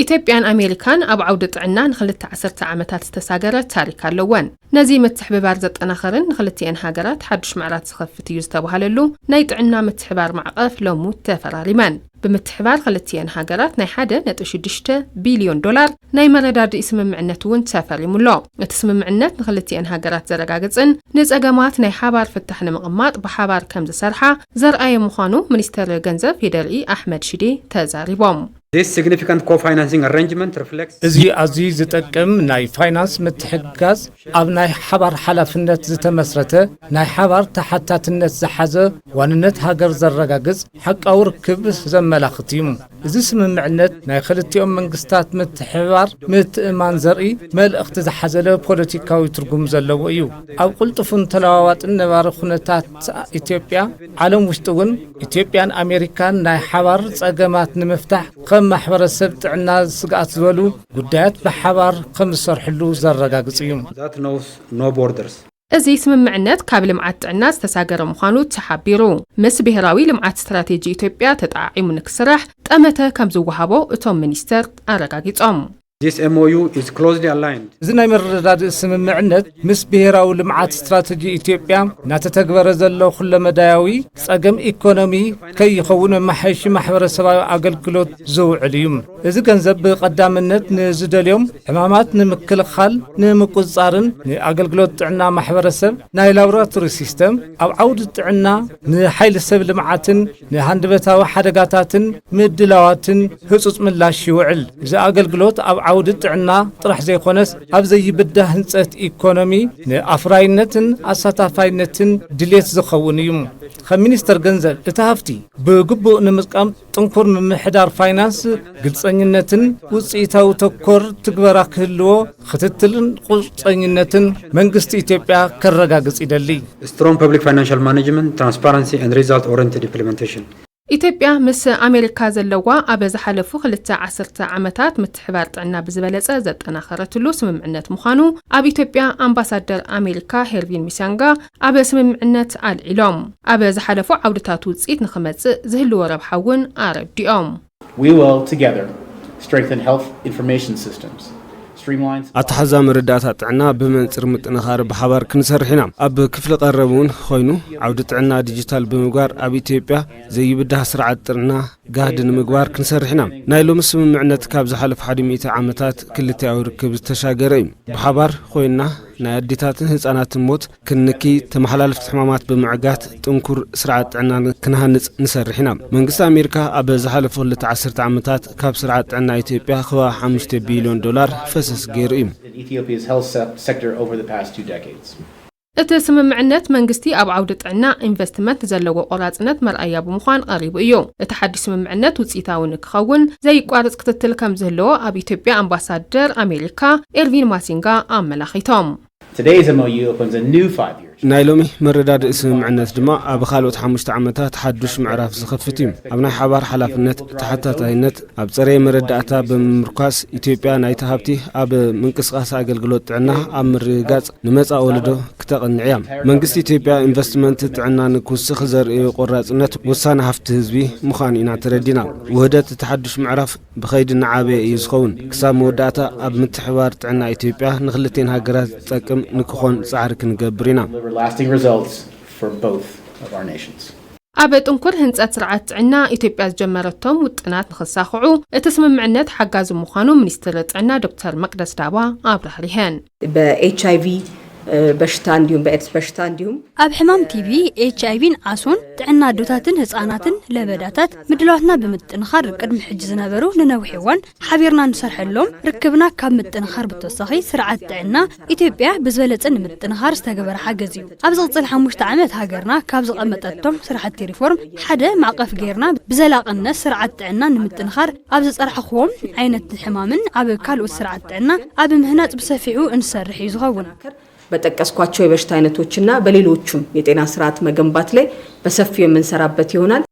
ኢትዮጵያን ኣሜሪካን ኣብ ዓውዲ ጥዕና ንኽልተ ዓሰርተ ዓመታት ዝተሳገረ ታሪክ ኣለወን። ነዚ ምትሕብባር ዘጠናኸርን ንኽልቲኤን ሃገራት ሓዱሽ ምዕራፍ ዝኸፍት እዩ ዝተባህለሉ ናይ ጥዕና ምትሕባር ማዕቐፍ ሎሙ ተፈራሪመን። ብምትሕባር ክልቲኤን ሃገራት ናይ ሓደ ነጥቢ ሽዱሽተ ቢልዮን ዶላር ናይ መረዳድኢ ስምምዕነት እውን ተፈሪሙ ኣሎ። እቲ ስምምዕነት ንኽልቲኤን ሃገራት ዘረጋግጽን ንጸገማት ናይ ሓባር ፍታሕ ንምቕማጥ ብሓባር ከም ዝሰርሓ ዘርኣየ ምዃኑ ሚኒስተር ገንዘብ ፌዴሪኢ ኣሕመድ ሽዴ ተዛሪቦም። This significant co-financing arrangement reflects እዚ ኣዝዩ ዝጠቅም ናይ ፋይናንስ ምትሕግጋዝ ኣብ ናይ ሓባር ሓላፍነት ዝተመስረተ ናይ ሓባር ተሓታትነት ዝሓዘ ዋንነት ሃገር ዘረጋግጽ ሓቃዊ ርክብ ዘመላኽት እዩ። እዚ ስምምዕነት ናይ ክልቲኦም መንግስታት ምትሕብባር ምትእማን ዘርኢ መልእኽቲ ዝሓዘለ ፖለቲካዊ ትርጉም ዘለዎ እዩ። ኣብ ቅልጡፍን ተለዋዋጥን ነባሪ ኩነታት ኢትዮጵያ ዓለም ውሽጢ እውን ኢትዮጵያን ኣሜሪካን ናይ ሓባር ጸገማት ንምፍታሕ ከም ማሕበረሰብ ጥዕና ስግኣት ዝበሉ ጉዳያት ብሓባር ከም ዝሰርሕሉ ዘረጋግጽ እዩ። That knows no borders. እዚ ስምምዕነት ካብ ልምዓት ጥዕና ዝተሳገረ ምዃኑ ተሓቢሩ። ምስ ብሄራዊ ልምዓት ስትራቴጂ ኢትዮጵያ ተጠዓዒሙ ንክስራሕ ጠመተ ከም ዝወሃቦ እቶም ሚኒስተር ኣረጋጊጾም። This M O U is closely aligned. እዚ ናይ መረዳድእ ስምምዕነት ምስ ብሄራዊ ልምዓት ስትራተጂ ኢትዮጵያ እናተተግበረ ዘሎ ኩለመዳያዊ ጸገም ኢኮኖሚ ከይኸውን መማሓየሺ ማሕበረሰባዊ ኣገልግሎት ዝውዕል እዩ። እዚ ገንዘብ ብቐዳምነት ንዝደልዮም ሕማማት ንምክልኻል ንምቁጽጻርን ንኣገልግሎት ጥዕና ማሕበረሰብ ናይ ላቦራቶሪ ሲስተም ኣብ ዓውዲ ጥዕና ንሓይሊ ሰብ ልምዓትን ንሃንደበታዊ ሓደጋታትን ምድላዋትን ህጹጽ ምላሽ ይውዕል። እዚ ኣገልግሎት ኣብ ዓውዲ ጥዕና ጥራሕ ዘይኮነስ ኣብ ዘይብዳ ህንጸት ኢኮኖሚ ንኣፍራይነትን ኣሳታፋይነትን ድሌት ዝኸውን እዩ። ከም ሚኒስተር ገንዘብ እቲ ሃፍቲ ብግቡእ ንምጥቃም ጥንኩር ምምሕዳር ፋይናንስ፣ ግልጸኝነትን ውጽኢታዊ ተኮር ትግበራ ክህልዎ ክትትልን ቁርጸኝነትን መንግስቲ ኢትዮጵያ ከረጋግጽ ይደሊ። Strong public financial management, transparency and result oriented implementation. ኢትዮጵያ ምስ ኣሜሪካ ዘለዋ ኣብ ዝሓለፉ ክልተ ዓሰርተ ዓመታት ምትሕባር ጥዕና ብዝበለጸ ዘጠናኸረትሉ ስምምዕነት ምዃኑ ኣብ ኢትዮጵያ ኣምባሳደር ኣሜሪካ ሄርቪን ሚሲያንጋ ኣብ ስምምዕነት ኣልዒሎም። ኣብ ዝሓለፉ ዓውድታት ውጽኢት ንኽመጽእ ዝህልዎ ረብሓ እውን ኣረዲኦም። We will together strengthen health information systems, streamline ኣተሓዛ መረዳእታ ጥዕና ብመንፅር ምጥንኻር ብሓባር ክንሰርሕ ኢና። ኣብ ክፍሊ ቀረብ እውን ኮይኑ ዓውዲ ጥዕና ዲጂታል ብምግባር ኣብ ኢትዮጵያ ዘይብዳህ ስርዓት ጥዕና ጋህዲ ንምግባር ክንሰርሕ ኢና። ናይ ሎሚ ስምምዕነት ካብ ዝሓለፉ ሓደ ሚእቲ ዓመታት ክልቲኣዊ ርክብ ዝተሻገረ እዩ። ብሓባር ኮይንና ናይ ኣዴታትን ህፃናትን ሞት ክንንኪ፣ ተመሓላለፍቲ ሕማማት ብምዕጋት ጥንኩር ስርዓት ጥዕና ክንሃንፅ ንሰርሕ ኢና። መንግስቲ ኣሜሪካ ኣብ ዝሓለፉ ክልተ ዓሰርተ ዓመታት ካብ ስርዓት ጥዕና ኢትዮጵያ ከበባ ሓሙሽተ ቢልዮን ዶላር ፈሰስ ገይሩ እዩ። in Ethiopia's health se- sector over the past two decades. እቲ ስምምዕነት መንግስቲ ኣብ ዓውዲ ጥዕና ኢንቨስትመንት ዘለዎ ቆራፅነት መርኣያ ብምዃን ቀሪቡ እዩ። እቲ ሓድሽ ስምምዕነት ውፅኢታዊ ንክኸውን ዘይቋርፅ ክትትል ከም ዝህልዎ ኣብ ኢትዮጵያ ኣምባሳደር ኣሜሪካ ኤርቪን ማሲንጋ ኣመላኺቶም። Today's M O U opens a new five years. ናይ ሎሚ መረዳድእ ስምምዕነት ድማ ኣብ ካልኦት ሓሙሽተ ዓመታት ሓዱሽ ምዕራፍ ዝኸፍት እዩ። ኣብ ናይ ሓባር ሓላፍነት ተሓታታይነት ኣብ ጸረ መረዳእታ ብምምርኳስ ኢትዮጵያ ናይቲ ሃብቲ ኣብ ምንቅስቃስ ኣገልግሎት ጥዕና ኣብ ምርግጋጽ ንመጻኢ ወለዶ ክተቕንዕ እያ። መንግስቲ ኢትዮጵያ ኢንቨስትመንት ጥዕና ንክውስኽ ዘርእዮ ቆራጽነት ወሳኒ ሃፍቲ ህዝቢ ምዃኑ ኢና ተረዲና። ውህደት እቲ ሓዱሽ ምዕራፍ ብኸይዲ እናዓበየ እዩ ዝኸውን። ክሳብ መወዳእታ ኣብ ምትሕብባር ጥዕና ኢትዮጵያ ንክልቴን ሃገራት ዝጠቅም ንክኾን ጻዕሪ ክንገብር ኢና። Deliver lasting results for both of our nations. ኣብ ጥንኩር ህንጸት ስርዓት ጥዕና ኢትዮጵያ ዝጀመረቶም ውጥናት ንኽሳኽዑ እቲ ስምምዕነት ሓጋዚ ምዃኑ ሚኒስትር ጥዕና ዶክተር መቅደስ ዳባ ኣብራህሪሀን። በኤች አይ ቪ በሽታ እንዲሁም በኤድስ በሽታ እንዲሁም ኣብ ሕማም ቲቢ፣ ኤች ኣይቪን ዓሶን ጥዕና ኣዶታትን ህፃናትን ለበዳታት ምድላዋትና ብምጥንኻር ቅድሚ ሕጂ ዝነበሩ ንነዊሕ እዋን ሓቢርና ንሰርሐሎም ርክብና ካብ ምጥንኻር ብተወሳኺ ስርዓት ጥዕና ኢትዮጵያ ብዝበለፀ ንምጥንኻር ዝተገበረ ሓገዝ እዩ። ኣብ ዝቕፅል ሓሙሽተ ዓመት ሃገርና ካብ ዝቐመጠቶም ስራሕቲ ሪፎርም ሓደ ማዕቐፍ ገይርና ብዘላቕነት ስርዓት ጥዕና ንምጥንኻር ኣብ ዝፀራሕኹዎም ዓይነት ሕማምን ኣብ ካልኦት ስርዓት ጥዕና ኣብ ምህናፅ ብሰፊሑ እንሰርሕ እዩ ዝኸውን። በጠቀስኳቸው የበሽታ አይነቶችና በሌሎቹም የጤና ስርዓት መገንባት ላይ በሰፊው የምንሰራበት ይሆናል።